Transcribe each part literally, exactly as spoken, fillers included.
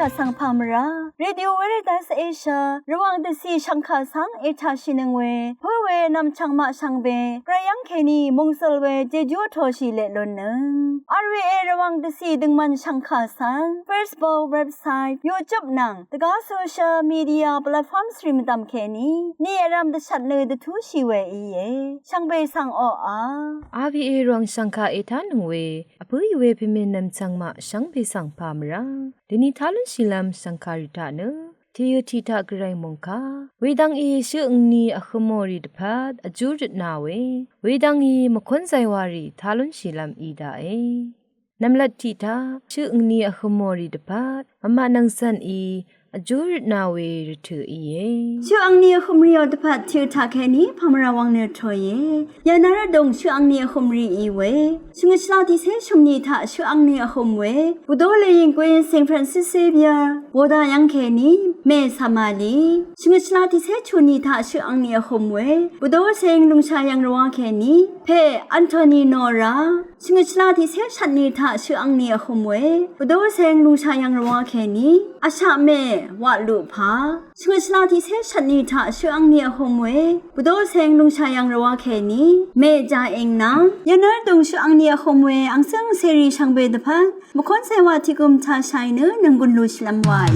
Vsvng pà mvrá Radio Veritas Asia Rvwàng dvcì shvngkà svng ètaqshìnøng we pǿ we nv̀mchv̀ng maq shvngbe gvray yv́ng kèní mòngsøl we jejú vtoshì leq lunnøng. R V A Rvwàng dvcì døngmvn shvngkà svng Facebook, website, YouTube nvng dvgá social media platforms rì mvdv̀m kèní ni vrv̄m dvshvt nø dvtúshì we íe. Shvngbe svng oqà R V A Rvwàng shv̀ngkà ètánøng we vpǿì we pèmè nv̀mchv̀ng maq shvngbe svng pà mvrá dvni tá lúnshìlv́m shv̀ngkà rì taq nø tìø tiq taq gvray mòngkà wedvng í shøq angni vhø̄mò rì dvpvt vjú røtna we wedvng í mvkónzay wa rì tá lúnshìlv́m í daqe. Nv̀mlat tiq taq shøq angni vhø̄mò rì dvpvt mvmaq nvng zv̀n í vjú røtna we rvtø̀ íe. Shøq angni vhø̄m rìò dvpvt tiq taq kèní pà mvrá wvng nø toìe. Yv̀nà rvdùng shøq angni vhø̄m rì í we shvngøt shvlá tiqcé shø̀mni taq shøq angni vhø̄m we Bvdó lèyìngkwín Saint Francis Xavier bòda yv́ng kèní mè Samali shvngøt shvlá tiqcé chuqni taq shøq angni vhø̄m we Bvdó seng lùngshà yv̀ng rvwá kèní pè Anthony Nora shvngøt shvlá tiqcé shvtni taq shøq angni vhø̄m we Bvdó seng lùngshà yv̀ng rvwá kèní vshaq mè Waqluq pà shvngøt shvlá tiqcé shvtni taq shøq angni vhø̄m we Bvdó seng lùngshà yv̀ng rvwá kèní mè Jaeng nvng yv̀nà rvdùng shøq angni vhø̄m we angcǿng cèrì shvngbe dvpvt mvkónzay wa tiq gùm taq shàì nø nònggùn lùshìlv́m waí.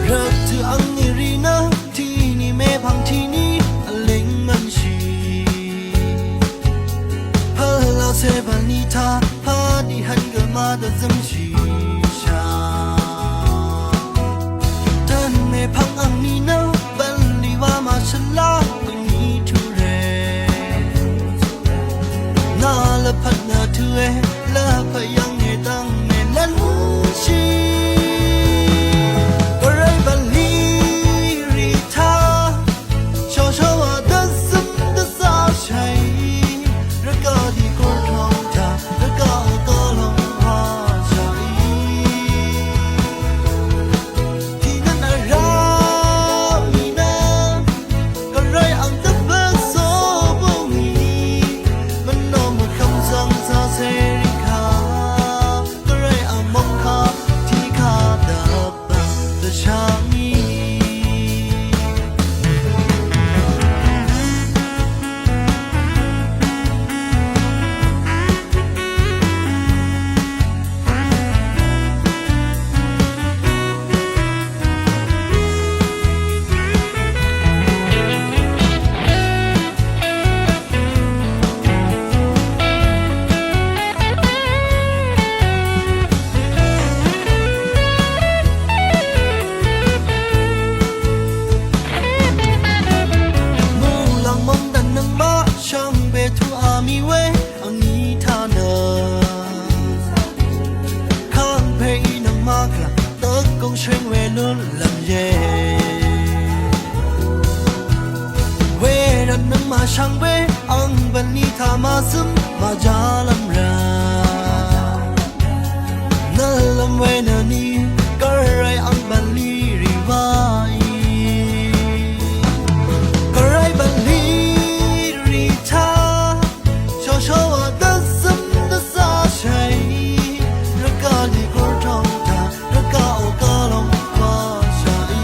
Rvtø̀ angni rì nø tìni mèpv̀ng tìni vlíng mvnshì pvlá cè bv̀nlì taq pà dì hv̀n gø má dvzømshì shà. Tvn mèpv̀ng angni nø bv̀nlì wa má shvlá angni tùrè. Nà lvpat nø tùe lvpat yv̀ng è dv̀ng mèlv́nshì. Gvray bv̀nlì rì taq shòshò wa dvzøm dvzá shàì rvgaq dì gurtòng taq rvgaq gaq lòng wa shàì. Tìnøt vrá mì nø gvray ang dvpvt só bǿngì mvnò mvkvm zvng zá cèrì kà gvray ang mòngkà tiq kà dvpvt dvshàngì. Muqlàng mòngdàn nøngmaq shvngbe tuq a mì we angní taq nø kàngpè í nøngmaq kà dvgùng shvng we lúnlv́m íe. Wervt nøngmaq shvngbe ang bv̀nlì taq màzøm màjálv́m rà nvlv́m we nø ni gvray ang bv̀nlì rì wàí. Gvray bv̀nlì rì taq shòshò wa dvzøm dvzá shàì rvgaq dì gurtòng taq rvgaq o gaq lòng wa shàì.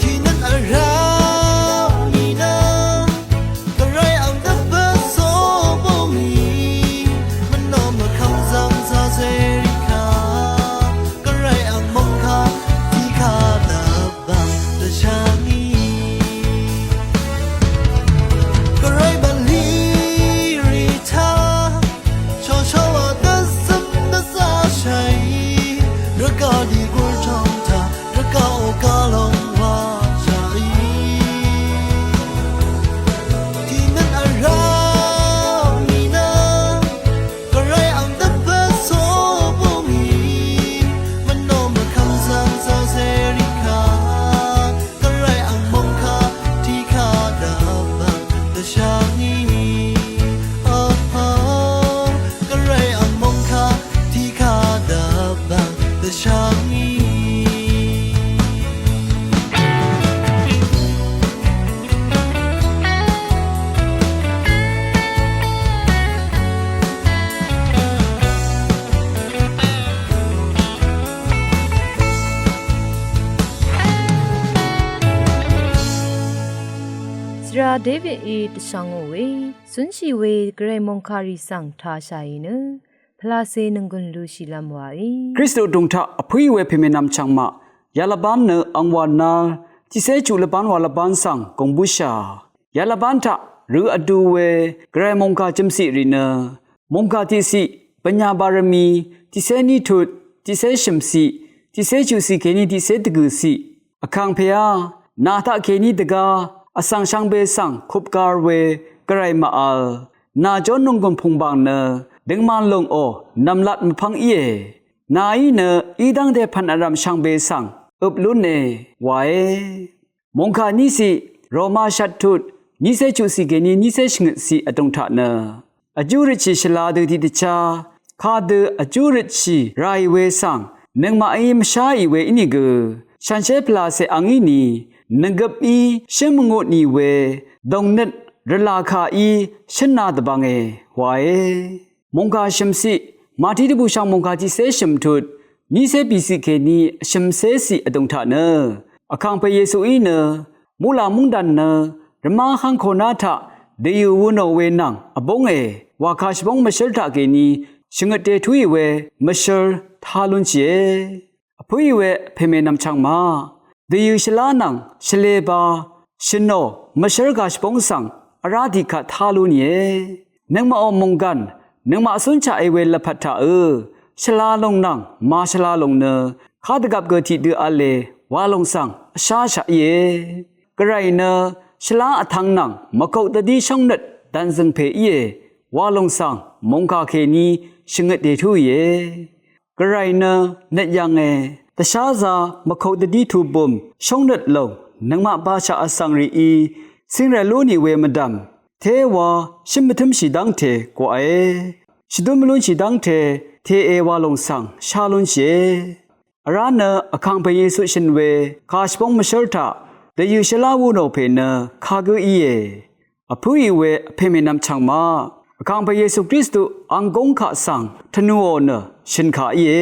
Tìnøt vrá mì nø gvray ang dvpvt só bǿngì mvnò mvkvm zvng zá cè Davidí dvshvngò we, cúnshì we gvray mòngkàrì svng tāshàì nø, pvlacè nònggùn lushìlv́m wàí. Kristu dùng taq vpǿì we pèmènvm chvngmaq, yalvbán nø angwà nal, tiqcé chuq lvbán wa lvbán svng gùng bǿshà. Yalvbán taq rø vdu we gvray mòngkà jø̀mciq rì nø, mòngkà tiqciq, bvnya barvmi, tiqcé ní tut, tiqcé shø̀mciq, tiqcé chuqciq kèní tiqcé dvgø̀ciq. Vkàngpèá, nà taq kèní dvgá, vsvng shvngbe svng kupgar we gvray màvl. Nà jón nònggùn pùngbàng nø, døngman lòngò, nv̀mlat mvpv́ng íe. Nàí nø, í dv́ngte pv̀n vrv̀m shvngbe svng, øp lúne, wae. Mòngkà níciq, Roma shvt tut, nícé chuqciq kèní nícé shvngøtciq vdùng taq nø, vjú røtshì shvla dø tiqdvchá, kadø vjú røtshì ràì we svng, nøngmaqí mvsháì we ínìgø, shànshér pvlacè angí ni, nvgøp í shǿn mvngut nì we, dòngnøt rvlà kà í shǿn na dvbvnge, wae. Mòngkà shø̀mciq, Mati dvbùshv̀ng mòngkà tiqcé shø̀m tut, nícé bìciq kèní shø̀mcéciq vdùng taq nø, Vkàngpè Yesuí nø, muqlàng múngdàn nø, rvmá hv́ng koná taq, dvyø̀ wunò we nvng, vbónge, wàkà shvbóng mvshǿr taq kèní, shvngøt dètúì we, mvshǿr, tá lúnshìe. Vpǿì we pèmènvm chvngmaq, dvyø̀ shvlá nvng shvleba, shø̀nò, mvshv́r gà shvbóng svng, vrá tiqkvt tá lú nìe. Nøngmaqò mònggàn, nøngmaq cúnshaqe we lvpat taqø, shvla lòng nvng màshvla lòng nø, kadvgvp gø tiqdø v̄le, wa lòng svng, vsháshaq íe. Gvray nø, shvlá vtvng nvng, mvkok dvdí shóngnøt, dv̀nzø̀ng pè íe, wa lòng svng, mòngkà kèní, shvngøt dètúìe. Gvray nø nøt yv̀nge, dvsházā mvkok dvdí tubø̀m shóngnøt lòng, nøngmaq bashaq vsvng rìí, cíngrvlú nì we mvdv̀m, téwa shǿn mvtǿmshì dv́ngte gwaqe, shvdún mvlúnshì dv́ngte, teqe wa lòng svng shá lúnshìe. Vrá nø Vkàngpè Yesu shø̀n we, kà shvbóng mvshǿr taq, dvyø̀ shvlá wunò pè nø, kagǿ íe. Vpǿì we vpè mènvm chv̀ngmaq, Vkàngpè Yesu Kristu ang gúng kaq svng tvnùò nø shø̀n kà íe.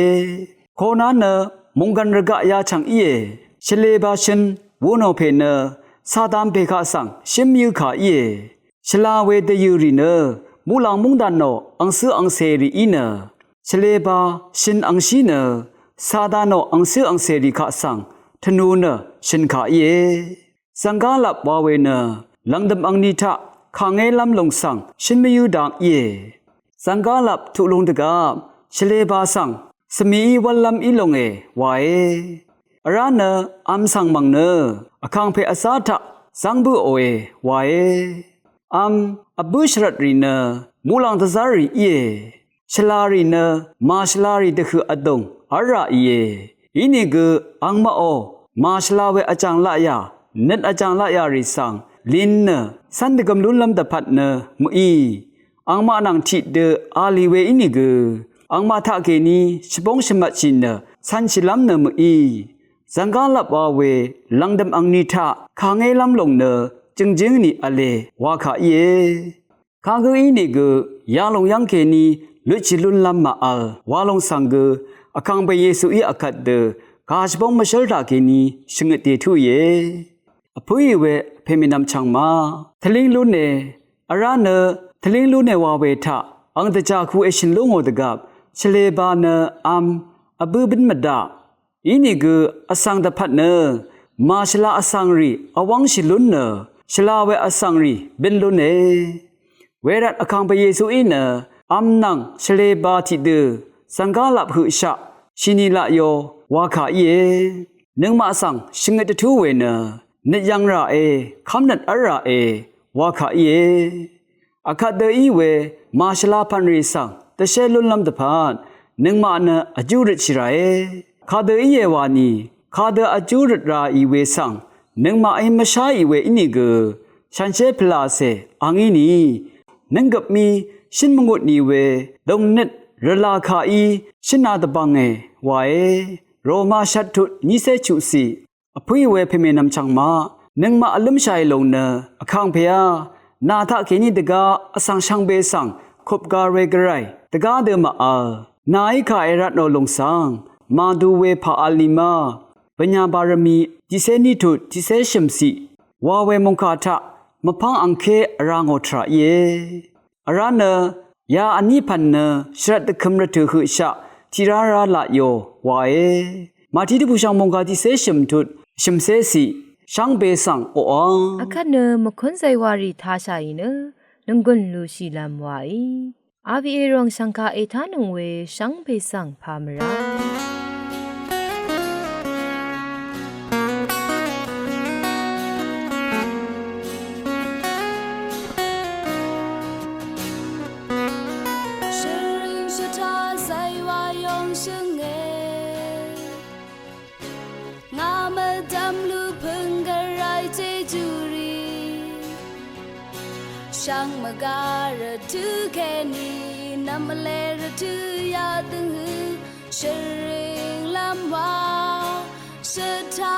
Koná nø mònggv̀n rvgaq yachv̀ng íe. Shvleba shøn wunò pè nø Satan pè kaq svng shǿn mvyǿ kà íe. Shvla we dvyø̀ rì nø muqlàng múngdànò angcǿ angcèrì í nø, shvleba shøn angshí nø Satanò angcǿ angcèrì kaq svng tvnù nø shø̀n kà íe. Zanggalap wa we nø, lvngdøm angni taq, kàngélv́m lòng svng, shøn mvyǿ dang íe. Zanggalap tuq lung dvgvp, shvleba svng, svmií wv́llv́m í longe, wae. Vrá nø, vm svng mv̀ng nø, Vkàngpè vzá taq, zv́ng bǿòe, wae. Vm, vbǿ shvrvtrì nø, muqlàng dvzv́rrì íe. Shvlarì nø, màshvlarì dvhøq vdùng, v́lrà ìe. Inìgø, angmaqò, màshvla we vjàng laqyà, nøt vjàng laqyà rì svng, lin nø, cv́n dvgøm lúnlv́m dvpvt nø, mø̀í. Angmaq nvng tiqdø, a lì we inìgø, angmaq taqkèní, shvbóng shvmvtshì nø, cv̄nshìlv́m nø mø̀í. Zanggalap wa we, lvngdøm angni taq, kàngélv́m lòng nø, jø̀ngjǿng ni v̄le, wa kà íe. Kagǿ ínìgø, yalòng yv́ngkèní, lutshì lúnlv́m màvl, wa lòng svng gø, Vkàngpè Yesuí akvt dø, kàshvbóng mvshǿl taqkèní, shvngøt dètúìe. Vpǿì we, pèmènvm chv̀ngma. Tvlíng lúne, vrá nø, tvlíng lúne wa we taq, ang dvjà ku èshø̀n lú ngò dvgvp, shvleba nø, vm, vbǿ bǿn mvdaq, Inìgø vsvng dvpvt nø, màshvla vsvngrì vwv́ngshì lún nø, shvla we vsvngrì bǿn lúne. Wervt Vkàngpè Yesuí nø, vm nvng shvleba tiqdø, zv̀nggalap høqshaq, shini laqyo, wa kà íe. Nøngmaq svng shvngøt dvtú we nø, nøt yv̄ng ràe, kv́mnøt v́lràe, wa kà íe. Akvt dø í we, màshvla pv̀nrì svng, dvshé lúnlv́m dvpvt, nøngmaq nø vjú røtshì ràe. Kadø íe wani, kadø vjú røt ràì we svng, nøngmaqí mvsháì we ínìgø, shànshér pvlàcè, a ngí ni. Nǿnggøp mí, shǿn mvngut ni we, dòngnøt, rvlà kàí, shǿna dvbvnge, wae. Roma shvt tut, nícé chuqciq. Vpǿì we pèmènvm chv̀ngma, nøngmaq vlǿmshàì lòng nø, Vkàngpèá, nà taqkèní dvgá, vsvng shvngbe svng, kupgar we gvray, dvgá dø màvl, nàí kà èratnò lòng svng, màdu we pà vl ni ma, bv̀nyà bàrvmi, tiqcé ní tut, tiqcé shø̀mciq, wa we mòngkà taq, mvpvng angké vrá ngò tvrà íe. Vrá nø ya vní pv̀n nø shvrvt dvkøm rvtø̀ høqshaq tiq rá rá laq yò wàe. Màti dvbùshv̀ng mòngkà tiqcé shø̀m tut shø̀mcé ciq shvngbe svng oqà. Akvt nø mvkún zaywàrì tashàì nø nònggùn lushìlvm wàì. Avié ròng shvngka ètánøng we shvngbe svng pà mvrá. Shø̀røng shvtá zaywà yòng shø̀nge. Ngà mvdv̀m lú pø̀ng gvray jejú rì. Shvngmvgá rvtø̀ kèní nvmvle rvtø̀ yadøng hø. Shø̀røng lv́m wa shvtá